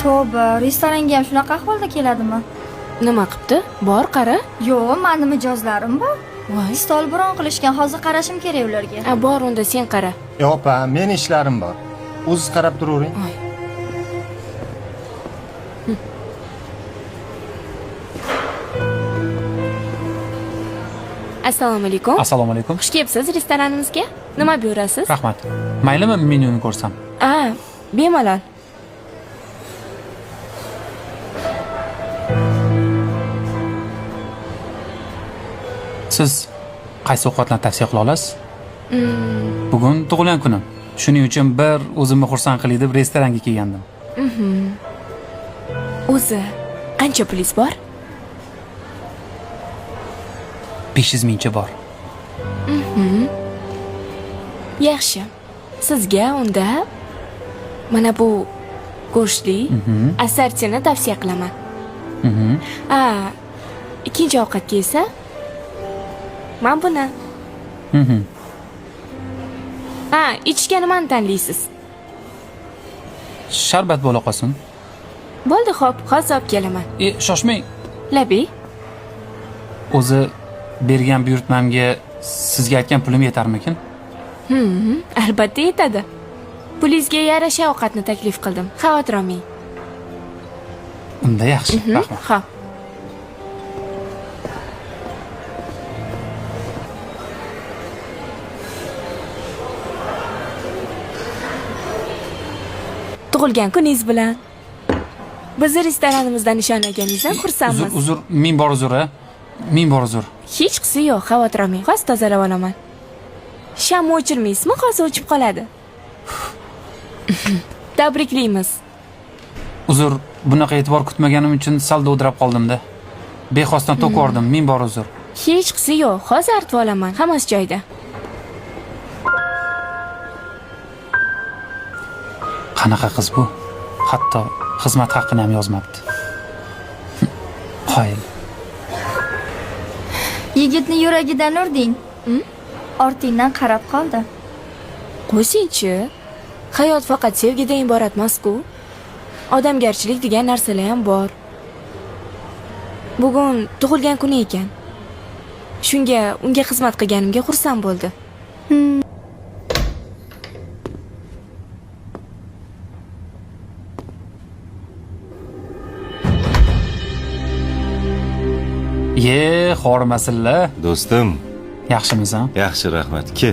Tavba, restoranga ham shunaqa ahvolda keladimi? Nima qilibdi? Bor, qara. Yo'q, mani mijozlarim bor. Voy. Stol bron qilishgan, hozir qarashim kerak ularga. A, bor unda sen qara. E opa, meni ishlarim bor. O'ziz qarab turavering. Voy. Assalomu alaykum. Assalomu alaykum. Xush kelibsiz restoranimizga. Nima buyurasiz? Rahmat. Maylimi menyuni ko'rsam? A, bemalol. Siz qaysi ovqatlarni tavsiya qila olasiz? Bugun tug'ilgan kunim. Shuning uchun bir o'zimni xursand qilay deb restoranga kelgandim. O'zi qancha pulingiz bor? 500 mingcha bor. Yaxshi. Sizga unda mana bu go'shtli assortini tavsiya qilaman. A, ikkinchi ovqatga esa men buni. Ha, ichishga nimani tanlaysiz? Sharbat bo'la qolsin. Bo'ldi, xo'p, hozir olib kelaman. E, shoshmang. Labi, O'zi bergan buyurtmamga sizga aytgan pulim yetarmikin? Albatta yetadi. Pulingizga yarasha ovqatni taklif qildim. Xavotir olmang. Unda yaxshi, rahmat. Xo'p. Tug'ilgan kuningiz bilan. Bizni restoranimizda nishonlaganingizdan Uzr, xursandmiz. uzr, ming bor uzr, a. Ming bor uzr. Hech qisi yo'q, xavotir olmang. Hozir tozalab olaman. Sham o'chirmaysizmi? Hozir o'chib qoladi. Tabriklaymiz. Uzr, bunaqa e'tibor kutmaganim uchun sal dovdirab qoldim-da. Bexosdan to'kib yubordim, ming bor uzr. Hech qisi yo'q, hozir artib olaman. Hammasi joyida. Qanaqa qiz bu? Hatto xizmat haqini ham yozmabdi. Qoyil. Yigitni yuragidan urding. Ortingdan qarab qoldi. Qo'ysingchi. Hayot faqat sevgidan iborat emas-ku. Odamgarchilik degan narsalar ham bor. Bugun tug'ilgan kuni ekan. Shunga unga xizmat qilganimga xursand bo'ldi. Ye, xorimasinlar. Do'stim, Yaxshimisan? Yaxshi, rahmat. Ke,